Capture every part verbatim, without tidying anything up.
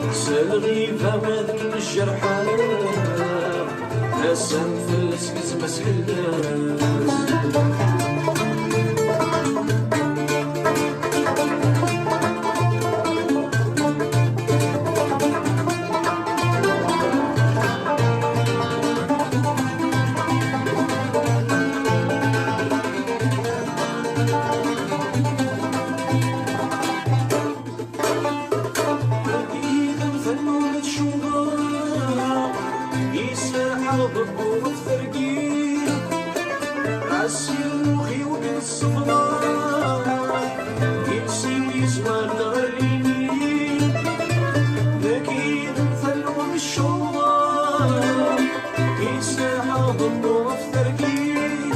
Ḥsen lɣiba d lǧerḥ, ass-a fell-as gezm-as fell-as. Yesɛa ḍebbu ɣef tergin, ɛsiruɣ-iw deg ṣṣefra, iles-iw yezwar-d ɣer lini, deg yid-m talluɣ ccuḍeɣ, yesɛa ḍebbu ɣef tergin,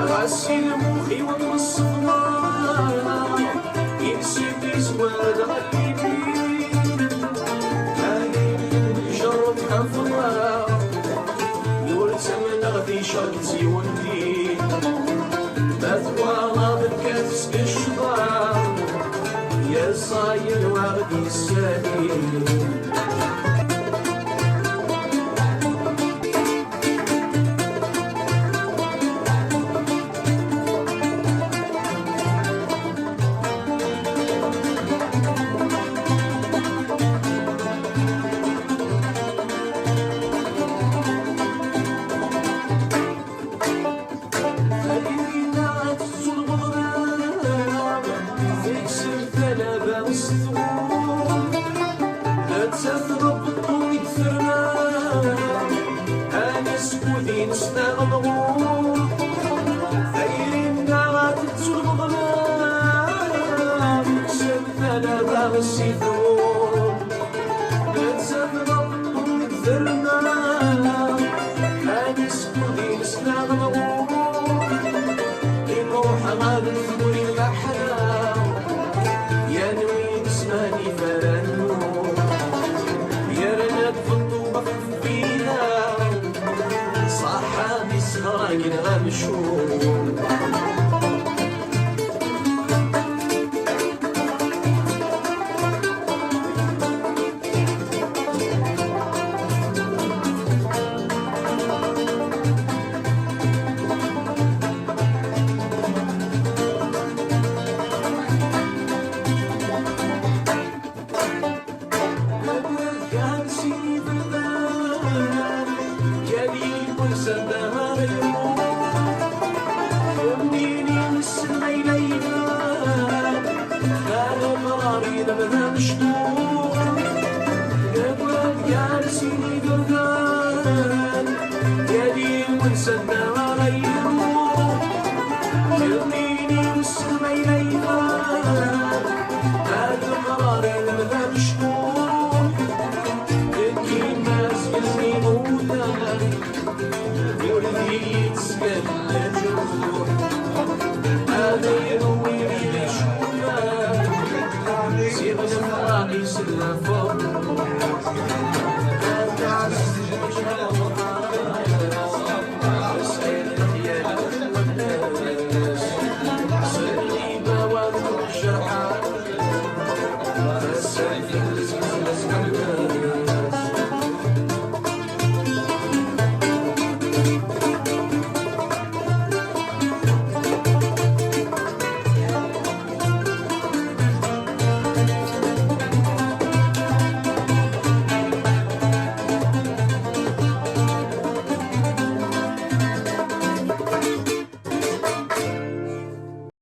ɣas i lmux-iw am ṣṣefra, iles-iw yezwar-d ɣer lini. Ayen ijerreb ḥefḍeɣ, ur ttamneɣ di ccerk d yiwen din. Ma twalaḍ nekkat seg ccḍeḥ, yeẓẓayen waɣ d-yessalin. Taninna ad tettu lmeḍrab, tekseb talaba s tɣur. Nettat d abeṭṭu i d-terna, aneskud-ines d aɣelɣur. Tayri-nneɣ ad tettu lmeḍrab, tekseb talaba s tɣur. Nettat d abeṭṭu i d-terna, aneskud-ines d aɣelɣur. Iruḥ ɣer tmuri n leḥra, yanwi zzman iferran. Yerna-d beṭṭu ɣef lbina, ṣaḥḥa d iseɣragen amcum.